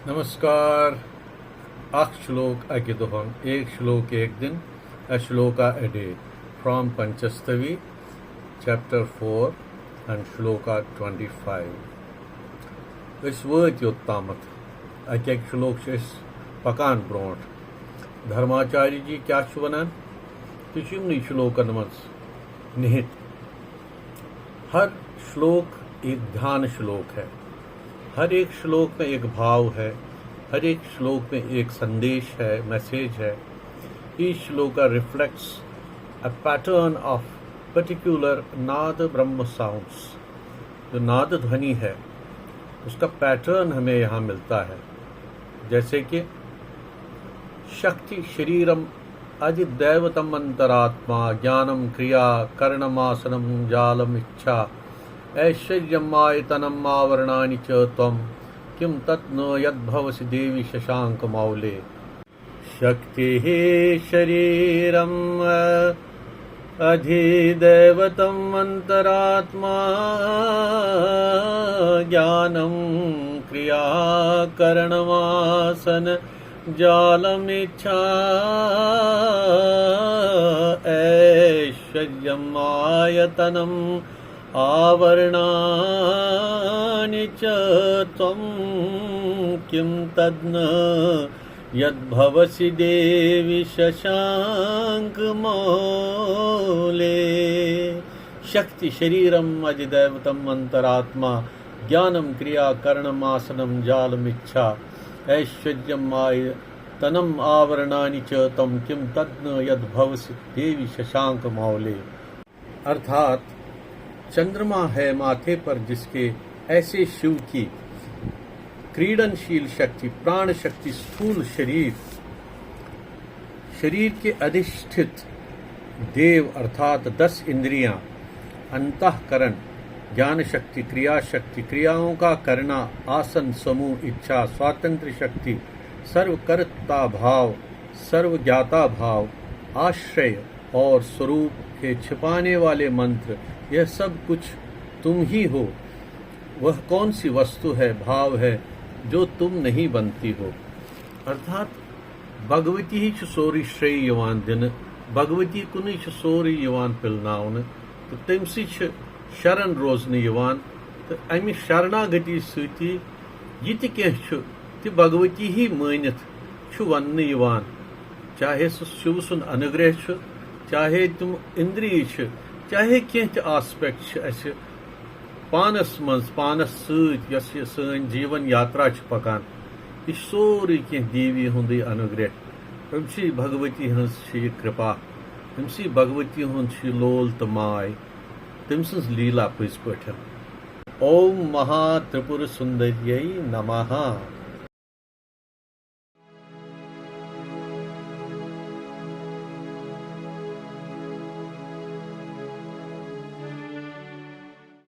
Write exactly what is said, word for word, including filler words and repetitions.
नमस्कार। اکھ شلوک اکہِ دۄہن، ایک شلوک ایک دن، a shloka a day, from Panchasthavi, chapter four and shloka twenty five. أسۍ وٲتۍ یوٚت تامَتھ۔ اَکہِ اَکہِ شلوک چھِ أسۍ پَکان برونٛٹھ۔ دھرماچاریہ جی کیٛاہ چھُ وَنان؟ تہِ چھُ یِمنٕے شلوکَن منٛز نِہِتھ۔ ہر شلوک ایک دھیان شلوک ہے، ہر ایک شلوک میں ایک بھاو ہے، ہر ایک شلوک میں ایک سندیش ہے، message Hai. Each shloka reflects a pattern of particular Nada Brahma sounds. جو ناد دھونی ہے، اس کا پیٹرن ہمیں یہاں ملتا ہے، جیسے کہ شکتی شریرم ادھیدیوتم انتراتما، جانم کریا کرنماسنم جالم اچھا ایشوریمایتنم آورنانی چ تم، کم تت ن ید بھوسی دیوی ششانک مولے۔ شکتی شریرم ادھیدیوتم انتراتما، جانم کریا کرنماسن جالم اچھا ایشوریمایتنم آورنانی چ تم، کم تد ن ید بھوسی دیوی ششانک مولے۔ شکتی شریرم ادھیدیوتم انتراتما، جانم کریا کرنماسنم جالم اچھا ایشوریمایتنم آورنانی چ تم، کم تد ن ید بھوسی دیوی ششانک مولے۔ अर्थात चंद्रमा है माथे पर जिसके, ऐसे शिव की क्रीडनशील शक्ति, प्राण शक्ति, स्थूल शरीर, शरीर के अधिष्ठित देव अर्थात दस इंद्रियां, अंतःकरण, ज्ञान शक्ति, क्रिया शक्ति, क्रियाओं का करना, आसन, समूह, इच्छा, स्वातंत्र्य शक्ति, सर्वकर्ता भाव, सर्वज्ञाता भाव, आश्रय और स्वरूप के छिपाने वाले मंत्र, यह सब कुछ तुम ही हो। वह कौन सी वस्तु है, भाव है, जो तुम नहीं बनती हो? अर्थात भगवती ही چھُ سورُے شرٛیٚے یِوان دِنہٕ، بھگؤتی کُنُے چھُ سورُے یِوان پِلناونہٕ، تہٕ تٔمۍ سٕے چھِ شرن روزنہٕ یِوان، تہٕ امہِ شرناگتی سۭتی یہِ تہِ کینٛہہ چھُ، تہِ بھگؤتی ہی مٲنِتھ چھُ وننہٕ یِوان۔ چاہے سُہ شِو سُنٛد انوگرہ چھُ، چاہے تِم اندری چھِ، چاہے کینٛہہ تہِ آسپیکٹ چھِ اسہِ پانس منٛز، پانس سۭتۍ یۄس یہِ سٲنۍ جیون یاترا چھِ پکان، یہِ چھُ سورُے کینٛہہ دیوی ہُنٛدُے انوگرہ۔ أمۍ سٕے بھگؤتی ہٕنٛز چھِ یہِ کرپا، أمۍ سٕے بھگؤتی ہُنٛد چھُ یہِ لول تہٕ ماے، تٔمۍ سٕنٛز لیٖلا پٔزۍ پٲٹھۍ۔ اوم مہا ترپور سُندریے نمہا۔